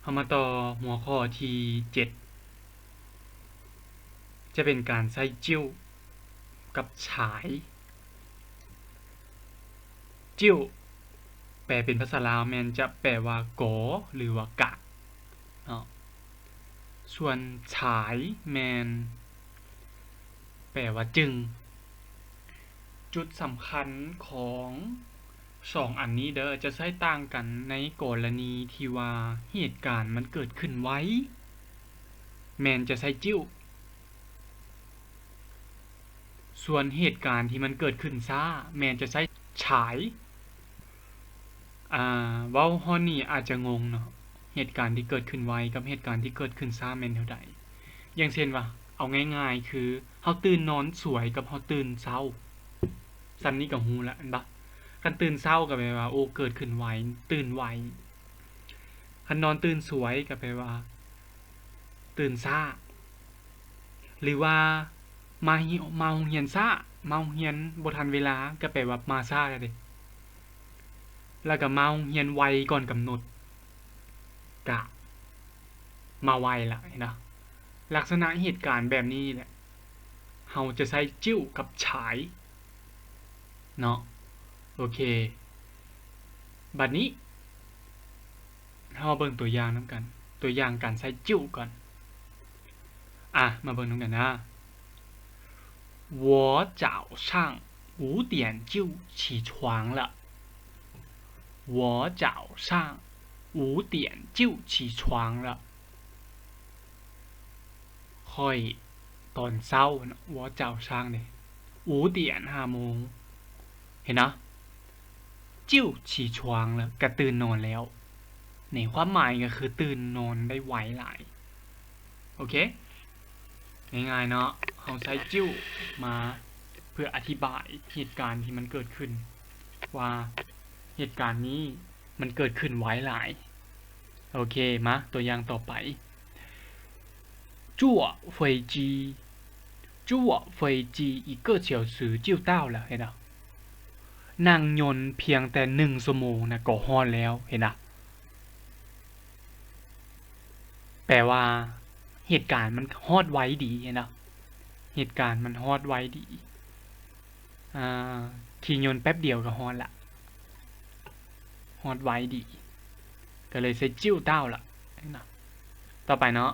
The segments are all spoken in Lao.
ເຮົາມາຕໍ່ຫົວຂໍ້ທີເຈັດ ຈະເປັນການໃຊ້ 就 ກັບ 才. 就 ແປເປັນພາສາລາວແມ່ນຈະແປວ່າກໍ ຫຼືວ່າກະເນາະ, ສ່ວນ 才 ແມ່ນແປວ່າຈຶ່ງ. ຈຸດສຳຄັນຂອງສອງອັນນີ້ເດີ ຈະໃຊ້ຕ່າງກັນໃນກໍລະນີທີ່ວ່າເຫດການມັນເກີດຂຶ້ນໄວ ແມ່ນຈະໃຊ້ 就 ສ່ວນເຫດການທີ່ມັນເກີດຂຶ້ນຊ້າ ແມ່ນຈະໃຊ້ 才. ອາ ເວົ້າຮອດນີ້ອາດຈະງົງເນາະ, ເຫດການທີ່ເກີດຂຶ້ນໄວກັບເຫດການທີ່ເກີດຂຶ້ນຊ້າແມ່ນແນວໃດ? ຢ່າງເຊັ່ນວ່າ ເອົາງ່າຍໆ ຄື ເຮົາຕື່ນນອນສວຍກັບເຮົາຕື່ນເຊົ້າ, ສ່ຳນີ້ກໍຮູ້ລະ ແມ່ນບໍ່? ຄັນຕື່ນເຊົ້າກໍແປວ່າ ໂອ້ ເກີດຂຶ້ນໄວ ຕື່ນໄວ, ຄັນນອນຕື່ນສວຍກໍແປວ່າ ຕື່ນຊ້າ ຫຼືວ່າມາ ມາໂຮງຮຽນຊ້າ, ມາໂຮງຮຽນບໍ່ທັນເວລາ ກໍແປວ່າມາຊ້າແລ້ວເດ້. ແລ້ວກໍມາໂຮງຮຽນໄວກ່ອນກຳນົດ ກະມາໄວລະ ເຫັນບໍ່? ລັກສະນະເຫດການແບບນີ້ແຫຼະ ເຮົາຈະໃຊ້ 就 ກັບ 才 ເນາະ. ໂອເຄ ບັດນີ້ເຮົາມາເບິ່ງຕົວຢ່າງນຳກັນ, ຕົວຢ່າງການໃຊ້ 就 ກ່ອນ. ອາ ມາເບິ່ງນຳກັນນະ. 我早上五点就起床了. 我早上五点就起床了. ຂ້ອຍຕອນເຊົ້າເນາະ 我早上ເດ້ 五点 ຫ້າໂມງ ເຫັນເນາະ 就起床 ແລ້ວກໍຕື່ນນອນແລ້ວ. ນີ້ຄວາມໝາຍກໍຄືຕື່ນນອນໄດ້ໄວຫຼາຍ. ໂອເຄ ງ່າຍໆເນາະ ເຮົາໃຊ້ 就 ມາເພື່ອອະທິບາຍເຫດການທີ່ມັນເກີດຂຶ້ນ ວ່າເຫດການນີ້ມັນເກີດຂຶ້ນໄວຫຼາຍ. ໂອເຄ ມາຕົວຢ່າງຕໍ່ໄປ. 坐飞机，坐飞机一个小时就到了 ເຫັນບໍ່? ນັ່ງຍົນພຽງແຕ່ໜຶ່ງຊົ່ວໂມງນະກໍຮອດແລ້ວ ເຫັນບໍ່? ແປວ່າເຫດການມັນຮອດໄວດີ ເຫັນບໍ່? ເຫດການມັນຮອດໄວດີ. ອ່າ ຂີ່ຍົນແປັບດຽວກໍຮອດລະ ຮອດໄວດີ ກໍເລີຍໃຊ້ 就到了 ເນາະ. ຕໍ່ໄປເນາະ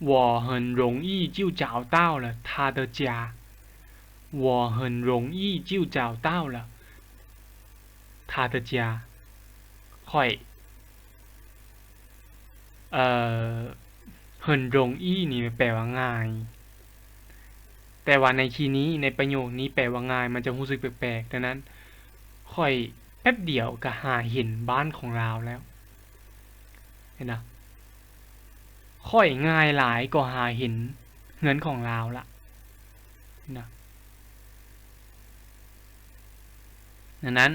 我很容易就找到了他的家. 我很容易就找到了他的家. ຂ້ອຍ ເອີ 很容易ນີ້ແປວ່າງ່າຍ ແຕ່ວ່າໃນທີ່ນີ້ ໃນປະໂຫຍກນີ້ແປວ່າງ່າຍ ມັນຈະຮູ້ສຶກແປກໆ. ດັ່ງນັ້ນ ຂ້ອຍແປັບດຽວກໍຫາເຫັນບ້ານຂອງລາວແລ້ວ ເຫັນນະ? ຂ້ອຍງ່າຍຫຼາຍກໍຫາເຫັນເຮືອນຂອງລາວລະ ເຫັນນະ? ດັ່ງນັ້ນ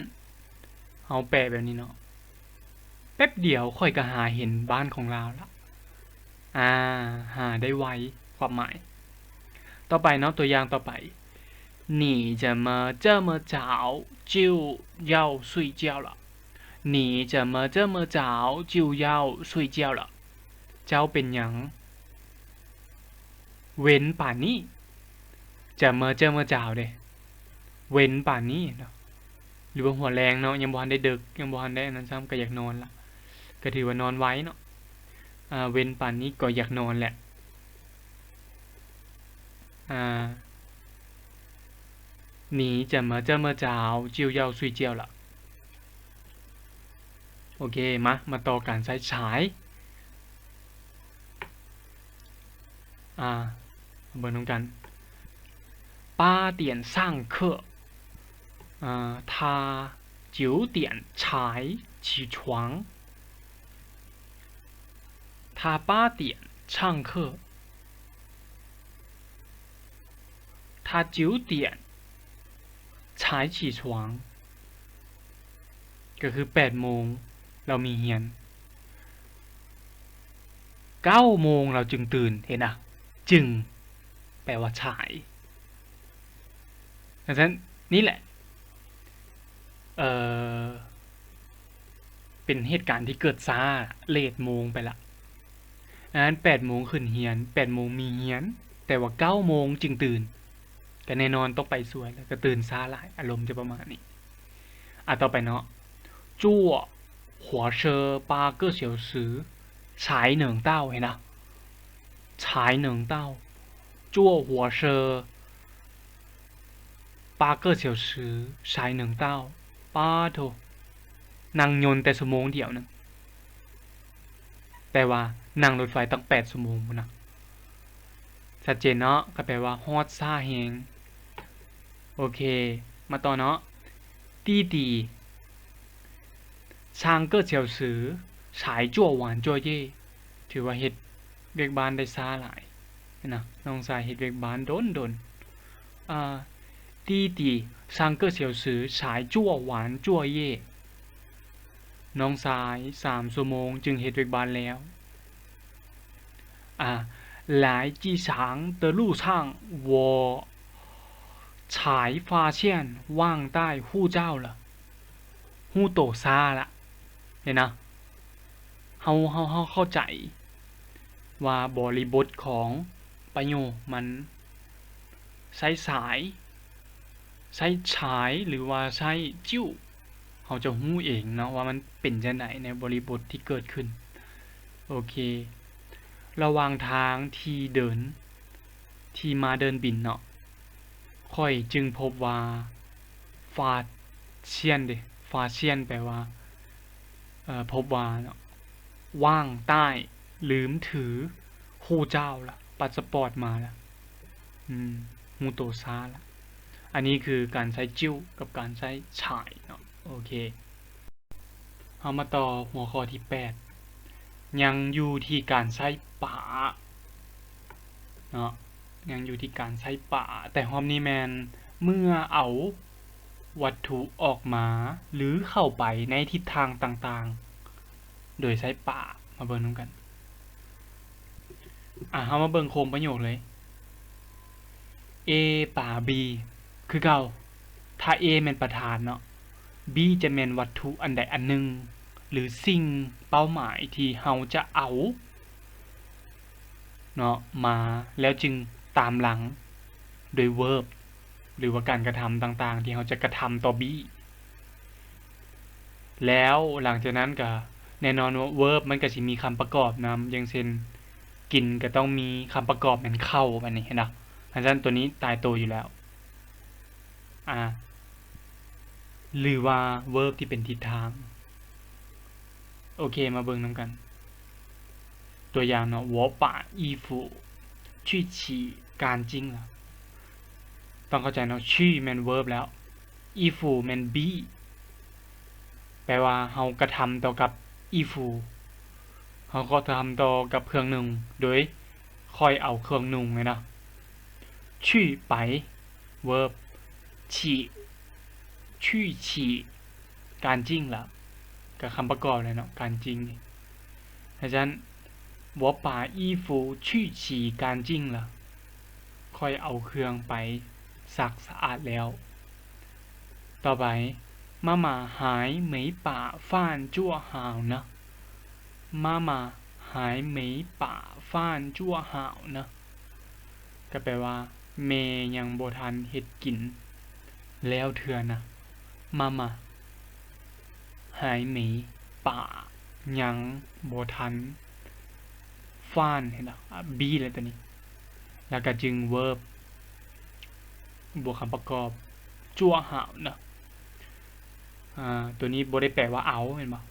ເຮົາແປແບບນີ້ເນາະ ແປັບດຽວຂ້ອຍກໍຫາເຫັນບ້ານຂອງລາວລະ ອາ ຫາໄດ້ໄວ ຄວາມໝາຍ. ຕໍ່ໄປເນາະ ຕົວຢ່າງຕໍ່ໄປ 你怎么这么早就要睡觉了？你怎么这么早就要睡觉了？ ເຈົ້າເປັນຫຍັງ ເວັນປານນີ້ ຈະເມີເຈີເມີຈາວເດ້ ເວັນປານນີ້ເນາະ ຫຼືວ່າຫົວແລງເນາະ ຍັງບໍ່ທັນໄດ້ເດິກ ຍັງບໍ່ທັນໄດ້ອັນນັ້ນຊ້ຳ ກໍຢາກນອນລະ ກໍຖືວ່ານອນໄວເນາະ ອາ ເວັນປານນີ້ກໍຢາກນອນແຫຼະ ອາ 你怎么这么早就要睡觉了？ ໂອເຄ ມາ ມາຕໍ່ການໃຊ້ 才 ອາ ເບິ່ງນຳກັນ 八点上课 ອາ 他九点才起床 他八点上课 他九点才起床 ກໍຄືແປດໂມງລາວມີຮຽນ ເກົ້າໂມງລາວຈຶ່ງຕື່ນ ເຫັນນະ ຈຶ່ງ ແປວ່າສາຍ ຈັ່ງຊັ້ນ ນີ້ແຫຼະ ເອີ ເປັນເຫດການທີ່ເກີດຊ້າ ເລດໂມງໄປລະ ນັ້ນແປດໂມງຂຶ້ນຮຽນ ແປດໂມງມີຮຽນ ແຕ່ວ່າເກົ້າໂມງຈຶ່ງຕື່ນ ກໍແນ່ນອນຕ້ອງໄປສວຍ ແລ້ວກໍຕື່ນຊ້າຫຼາຍ ອາລົມຈະປະມານນີ້. ອ່າ ຕໍ່ໄປເນາະ 坐火车八个小时才能到 ເຫັນນະ 才能到 坐火车八个小时才能到 ປາໂທ ນັ່ງຍົນແຕ່ຊົ່ວໂມງດຽວໜຶ່ງ ແຕ່ວ່ານັ່ງລົດໄຟຕັ້ງແປດຊົ່ວໂມງພຸ້ນນະ. ຊັດເຈນເນາະ ກໍແປວ່າຮອດຊ້າແຮງ. ໂອເຄ ມາຕໍ່ເນາະ 地铁三个小时才做完作业 ຖືວ່າເຮັດວຽກບ້ານໄດ້ຊ້າຫຼາຍນະ ນ້ອງຊາຍເຮັດວຽກບ້ານດົນໆ ອ່າ 地铁三个小时才做完作业 ນ້ອງຊາຍສາມຊົ່ວໂມງຈຶ່ງເຮັດວຽກບ້ານແລ້ວ. ອ່າ 来机场的路上我才发现忘带护照了 ຮູ້ໂຕຊ້າລະ ເຫັນນະ ເຮົາ ເຮົາ ເຮົາເຂົ້າໃຈວ່າບໍລິບົດຂອງປະໂຫຍກມັນໃຊ້ສາຍ ໃຊ້ສາຍ ຫຼືວ່າໃຊ້ຈິ້ວ ເຮົາຈະຮູ້ເອງເນາະວ່າມັນເປັນຈັ່ງໃດໃນບໍລິບົດທີ່ເກີດຂຶ້ນ. ໂອເຄ ລະຫວ່າງທາງທີ່ເດີນ ທີ່ມາເດີ່ນບິນເນາະ ຂ້ອຍຈຶ່ງພົບວ່າ 发现 ເດ້ 发现 ແປວ່າ ເອີ ພົບວ່າເນາະ 忘带 ລືມຖື 护照ລະ ພາສປອດມາລະ ອືມ ຮູ້ໂຕຊ້າລະ. ອັນນີ້ຄືການໃຊ້ຈິ້ວກັບການໃຊ້ສາຍເນາະ. ໂອເຄ ເຮົາມາຕໍ່ຫົວຂໍ້ທີແປດ ຍັງຢູ່ທີ່ການໃຊ້ປາເນາະ ຍັງຢູ່ທີ່ການໃຊ້ປາ ແຕ່ຮອບນີ້ແມ່ນເມື່ອເອົາວັດຖຸອອກມາ ຫຼື ເຂົ້າໄປໃນທິດທາງຕ່າງໆ ໂດຍໃຊ້ປາ. ມາເບິ່ງນຳກັນ ອ່າ ເຮົາມາເບິ່ງໂຄງປະໂຫຍກເລີຍ A ປາ B ຄືເກົ່າ ຖ້າ A ແມ່ນປະທານເນາະ B ຈະແມ່ນວັດຖຸອັນໃດອັນໜຶ່ງ ຫຼື ສິ່ງເປົ້າໝາຍທີ່ເຮົາຈະເອົາເນາະ ມາ ແລ້ວຈຶ່ງຕາມຫຼັງໂດຍ verb ຫຼືວ່າການກະທຳຕ່າງໆ ທີ່ເຮົາຈະກະທຳຕໍ່ B ແລ້ວຫຼັງຈາກນັ້ນກະແນ່ນອນວ່າ verb ມັນກະຊິມີຄຳປະກອບນຳ ຢ່າງເຊັ່ນ ກິນກະຕ້ອງມີຄຳປະກອບແມ່ນເຂົ້າ ແບບນີ້ ເຫັນບໍ່? ຄັນຊັ້ນໂຕນີ້ຕາຍໂຕຢູ່ແລ້ວ ອ່າ ຫຼືວ່າ verb ທີ່ເປັນທິດທາງ. ໂອເຄ ມາເບິ່ງນຳກັນ ຕົວຢ່າງເນາະ 我把衣服去洗干净了 ຕ້ອງເຂົ້າໃຈເນາະ 去 ແມ່ນ verb ແລ້ວ 衣服 ແມ່ນ be ແປວ່າເຮົາກະທຳຕໍ່ກັບ 衣服 ເຮົາກະທຳຕໍ່ກັບເຄື່ອງນຸ່ງ ໂດຍຂ້ອຍເອົາເຄື່ອງນຸ່ງເນາະ 去 ໄປ verb 洗 去洗 干净了 ກະຄຳປະກອບແຫຼະເນາະ 干净 ນີ້ ເພາະສະນັ້ນ 我把衣服去洗干净了 ຂ້ອຍເອົາເຄື່ອງໄປຊັກສະອາດແລ້ວ. ຕໍ່ໄປ 妈妈还没把饭做好呢 妈妈还没把饭做好呢 ກໍແປວ່າ ແມ່ຍັງບໍ່ທັນເຮັດກິນແລ້ວເທື່ອນະ 妈妈还没把 ຍັງບໍ່ທັນ 饭 ເຫັນບໍ່ be ແລ້ວຕົວນີ້ ແລ້ວກໍຈຶ່ງ verb ບວກຄຳປະກອບ 做好呢 ອ່າ ຕົວນີ້ບໍ່ໄດ້ແປວ່າເອົາ ແມ່ນບໍ່?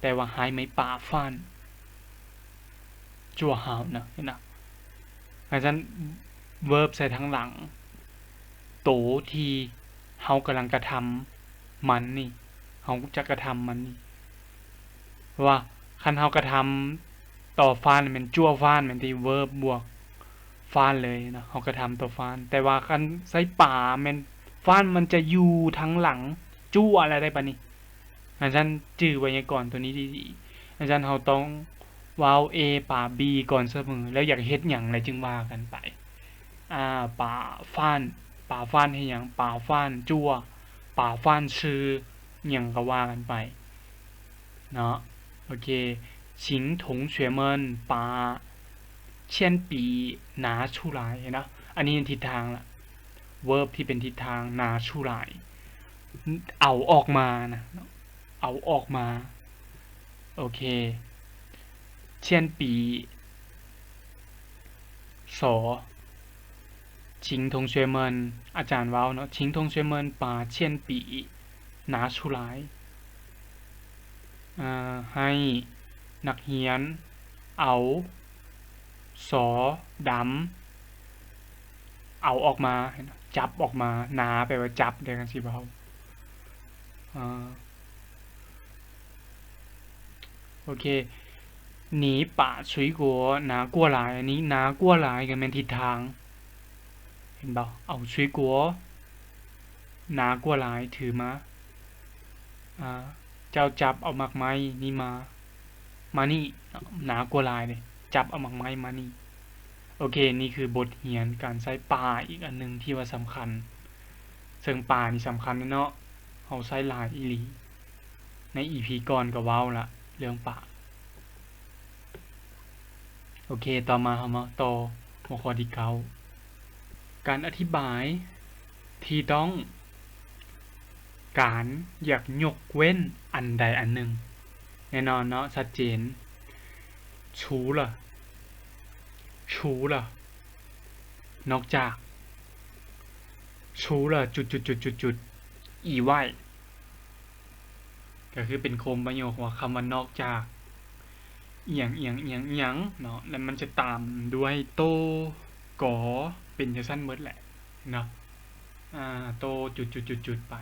ແຕ່ວ່າ 还没把饭做好呢 ເຫັນບໍ່? ຄັນຊັ້ນ verb ໃສ່ທາງຫຼັງ ໂຕທີ່ເຮົາກຳລັງກະທຳມັນນີ້ ເຮົາຈະກະທຳມັນນີ້ ເພາະວ່າຄັນເຮົາກະທຳຕໍ່ 饭 ແມ່ນ 做饭 ແມ່ນຕິ verb ບວກ 饭 ເລີຍເນາະ ເຮົາກະທຳຕໍ່ 饭 ແຕ່ວ່າຄັນໃຊ້ 把 ແມ່ນ 饭 ມັນຈະຢູ່ທາງຫຼັງ 做 ແລ້ວໄດ໋ ບາດນີ້ ຄັນຊັ້ນຈື່ໄວຍາກອນຕົວນີ້ດີໆ ຄັນຊັ້ນເຮົາຕ້ອງເວົ້າ A ປາ B ກ່ອນສະເໝີ ແລ້ວຢາກເຮັດຫຍັງແລ້ວຈຶ່ງວ່າກັນໄປ ອ່າ 把饭 把饭 ເຮັດຫຍັງ 把饭做 把饭吃 ຫຍັງກໍວ່າກັນໄປເນາະ ໂອເຄ请同学们把铅笔拿出来 ເຫັນເນາະ ອັນນີ້ທິດທາງລະ verb ທີ່ເປັນທິດທາງ 拿出来 ເອົາອອກມານະ ເອົາອອກມາ ໂອເຄ 鉛笔 ສ 请同学们 ອາຈານເວົ້າເນາະ 请同学们把铅笔拿出来 ອາ ໃຫ້ນັກຮຽນເອົາ ສ ດຳ ເອົາອອກມາ ຈັບອອກມາ ນາ ແປວ່າຈັບເດ້ ຄັນຊິເວົ້າ ອາ ໂອເຄ 你把水果拿过来 ອັນນີ້ 拿过来 ກໍແມ່ນທິດທາງ ເຫັນບໍ່? ເອົາ 水果 拿过来 ຖືມາ ອາ ເຈົ້າຈັບເອົາໝາກໄມ້ນີ້ມາ ມານີ້ 拿过来 ເດ້ ຈັບເອົາໝາກໄມ້ມານີ້. ໂອເຄ ນີ້ຄືບົດຮຽນການໃຊ້ປາອີກອັນໜຶ່ງທີ່ວ່າສຳຄັນ ເຊິ່ງປານີ້ສຳຄັນເນາະ ເຮົາໃຊ້ຫຼາຍອີ່ຫຼີ ໃນອີພີກ່ອນກໍເວົ້າລະເລື່ອງປາ. ໂອເຄ ຕໍ່ມາເຮົາມາຕໍ່ຫົວຂໍ້ທີເກົ້າ ການອະທິບາຍທີ່ຕ້ອງການຢາກຍົກເວັ້ນອັນໃດອັນໜຶ່ງ ແນ່ນອນເນາະ ຊັດເຈນ 除了 除了 ນອກຈາກ 除了 ຈຸດໆໆໆ 以外 ກໍຄືເປັນໂຄງປະໂຫຍກວ່າຄຳວ່ານອກຈາກ ອີ່ຫຍັງ ອີ່ຫຍັງ ອີ່ຫຍັງ ອີ່ຫຍັງເນາະ ແລ້ວມັນຈະຕາມດ້ວຍໂຕ ກໍ ເປັນຈັ່ງຊັ້ນໝົດແຫຼະເນາະ ອາ ໂຕ ຈຸດໆໆໆ ໄປ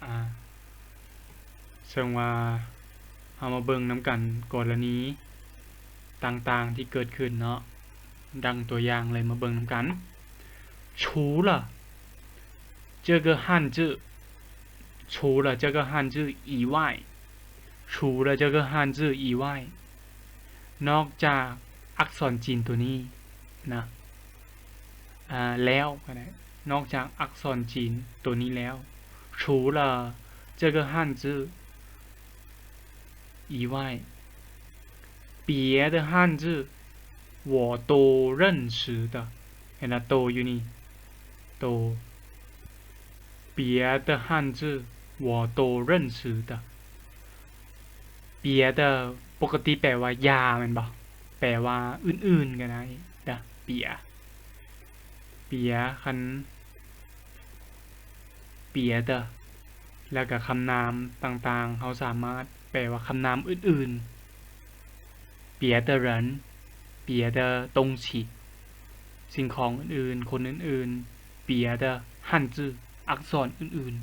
ອາ ເຊິ່ງວ່າເຮົາມາເບິ່ງນຳກັນກໍລະນີຕ່າງໆທີ່ເກີດຂຶ້ນເນາະ ດັ່ງຕົວຢ່າງເລີຍ ມາເບິ່ງນຳກັນ 除了 这个汉字 除了这个汉字以外 除了这个汉字以外 ນອກຈາກອັກສອນຈີນໂຕນີ້ນະ ອາ ແລ້ວກໍໄດ້ ນອກຈາກອັກສອນຈີນໂຕນີ້ແລ້ວ 除了这个汉字以外 别的汉字我都认识的 ເຫັນລະ 都 ຢູ່ນີ້ 都 别的汉字我都认识的 别的 ປົກກະຕິແປວ່າຢ່າແມ່ນບໍ່? ແປວ່າອື່ນໆກໍໄດ້ນະ 别 别 ຄັນ 别的 ແລ້ວກໍຄຳນາມຕ່າງໆ ເຮົາສາມາດແປວ່າຄຳນາມອື່ນໆ 别的人 别的东西 ສິ່ງຂອງອື່ນໆ ຄົນອື່ນໆ 别的汉字 ອັກສອນອື່ນ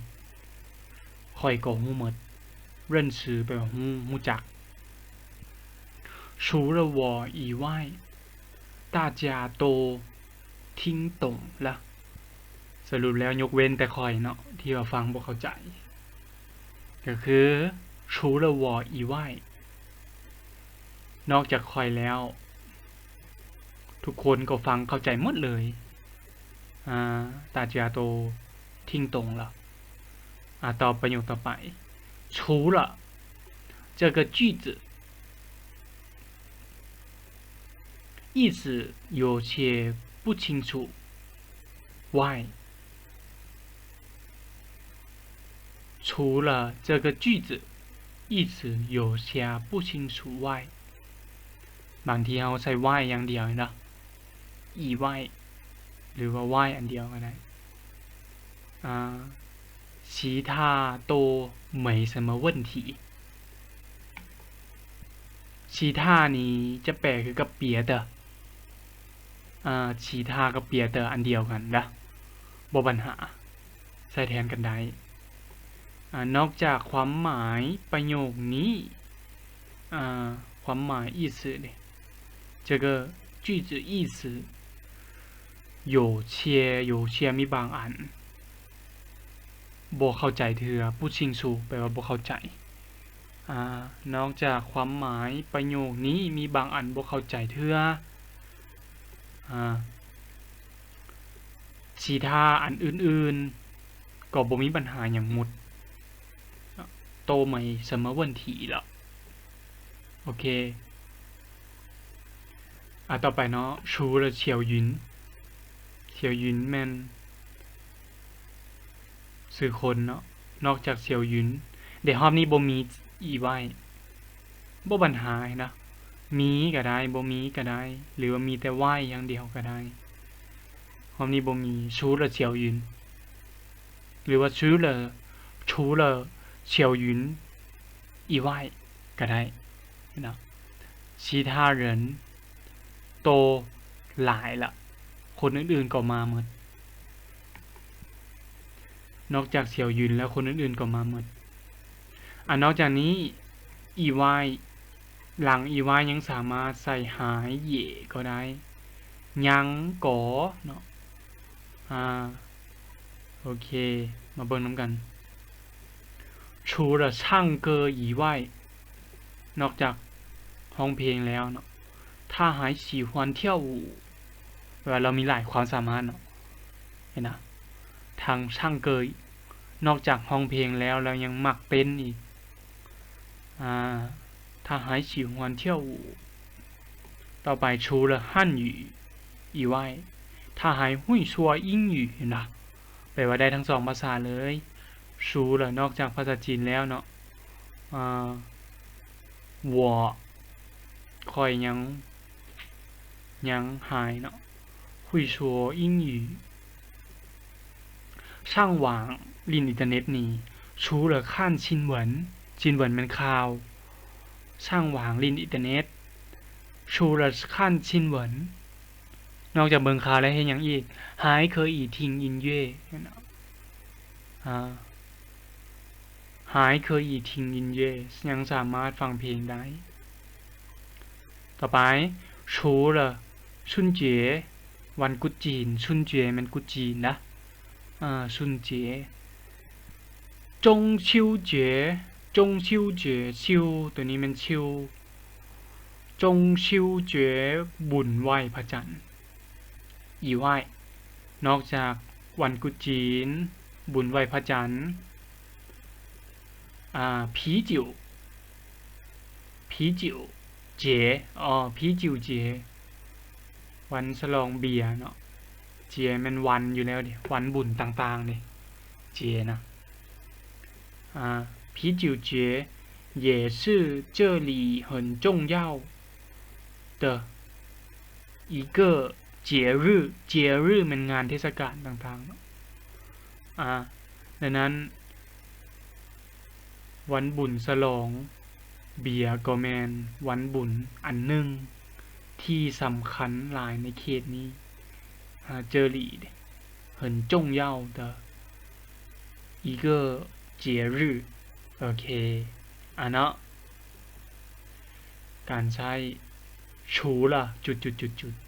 ໆ ຂ້ອຍກໍຮູ້ໝົດ 认识 ແປວ່າຮູ້ ຮູ້ຈັກ 除了我以外 大家都听懂了 ສະຫຼຸບແລ້ວຍົກເວັ້ນແຕ່ຂ້ອຍເນາະ ທີ່ວ່າຟັງບໍ່ເຂົ້າໃຈ ກໍຄື 除了我以外 ນອກຈາກຂ້ອຍແລ້ວ ທຸກຄົນກໍຟັງເຂົ້າໃຈໝົດເລີຍ ອາ 大家都听懂了 ອາ ຕໍ່ປະໂຫຍກຕໍ່ໄປ 除了这个句子 意思有些不清楚外 除了这个句子意思有些不清楚外 ບາງທີເຮົາໃຊ້ 外 ຢ່າງດຽວເນາະ 以外 ຫຼືວ່າ 外 ອັນດຽວກໍໄດ້ ອາ 其他都没什么问题 其他ນີ້ຈະແປຄືກັບ 别的 ອາ 其他 ກັບ 别的 ອັນດຽວກັນນະ ບໍ່ບັນຫາ ໃຊ້ແທນກັນໄດ້ ອາ ນອກຈາກຄວາມໝາຍປະໂຫຍກນີ້ ອາ ຄວາມໝາຍ 意思 ເດ້ 这个句子意思 有些 有些 ມີບາງອັນ ບໍ່ເຂົ້າໃຈເທື່ອ 不清楚 ແປວ່າບໍ່ເຂົ້າໃຈ ອາ ນອກຈາກຄວາມໝາຍປະໂຫຍກນີ້ ມີບາງອັນບໍ່ເຂົ້າໃຈເທື່ອ ອາ 其他 ອັນອື່ນໆ ກໍບໍ່ມີບັນຫາຫຍັງໝົດ 都没什么问题了ອເຄ ອ່າ ຕໍ່ໄປເນາະ 除了小云 小云ແມ່ນຊື່ຄົນເນາະ ນອກຈາກ小云 ແຕ່ຮອບນີ້ບໍ່ມີ อี外 ບໍ່ບັນຫາເນາະ ມີກໍໄດ້ ບໍ່ມີກໍໄດ້ ຫຼືວ່າມີແຕ່外ຢ່າງດຽວກໍໄດ້ຮອບນີ້ບໍ່ມີ 除了小云 ຫຼືວ່າ 除了 除了小云以外 ກໍໄດ້ເນາະ 其他人都来了 ຄົນອື່ນໆກໍມາໝົດ ນອກຈາກ 小云 ແລ້ວຄົນອື່ນໆກໍມາໝົດ ອາ ນອກຈາກນີ້ 以外 ຫຼັງ 以外 ຍັງສາມາດໃສ່ 还也 ກໍໄດ້ ຍັງກໍເນາະ ອາ ໂອເຄ ມາເບິ່ງນຳກັນ 除了唱歌以外 ນອກຈາກຮ້ອງເພງແລ້ວເນາະ 他还喜欢跳舞 ແປວ່າລາວມີຫຼາຍຄວາມສາມາດເນາະ ເຫັນນະ 唱歌 ນອກຈາກຮ້ອງເພງແລ້ວ ລາວຍັງມັກເຕັ້ນອີກ ອາ 他还喜欢跳舞 ຕໍ່ໄປ 除了汉语以外 他还会说英语 ເຫັນບໍ່ ແປວ່າໄດ້ທັງສອງພາສາເລີຍ 除了 ນອກຈາກພາສາຈີນແລ້ວເນາະ ອາ 我 ຂ້ອຍຍັງ ຍັງ 还 ເນາະ 会说英语 上网 ຫຼິ້ນອິນເຕີເນັດນີ້ 除了看新闻 新闻 ແມ່ນຂ່າວ 上网 ຫຼິ້ນອິນເຕີເນັດ 除了看新闻 ນອກຈາກເບິ່ງຂ່າວແລ້ວເຮັດຫຍັງອີກ 还可以听音乐 ອາ 还可以听音乐 ຍັງສາມາດຟັງເພງໄດ້ ຕໍ່ໄປ 除了 春节 ວັນກຸດຈີນ 春节 ແມ່ນກຸດຈີນນະ ອາ 春节 中秋节 中秋节 ຊິວ ໂຕນີ້ແມ່ນຊິວ 中秋节 ບຸນໄຫວ້ພະຈັນ 以外 ນອກຈາກວັນກຸດຈີນ ບຸນໄຫວ້ພະຈັນ ອາ 啤酒 啤酒节 ອໍ 啤酒节 ວັນສະຫຼອງເບຍເນາະ ເຈຍ ແມ່ນວັນຢູ່ແລ້ວເດ ວັນບຸນຕ່າງໆເດ ເຈຍນະ ອາ 啤酒节也是这里很重要的 一个节日 节日 ແມ່ນງານເທດສະການຕ່າງໆເນາະ ອາ ດັ່ງນັ້ນ ວັນບຸນສະຫຼອງເບຍກໍແມ່ນວັນບຸນອັນໜຶ່ງທີ່ສຳຄັນຫຼາຍໃນເຂດນີ້ ອາ 这里很重要的一个节日 ໂອເຄ ອາ ເນາະ ການໃຊ້ 除了 ຈຸດໆໆ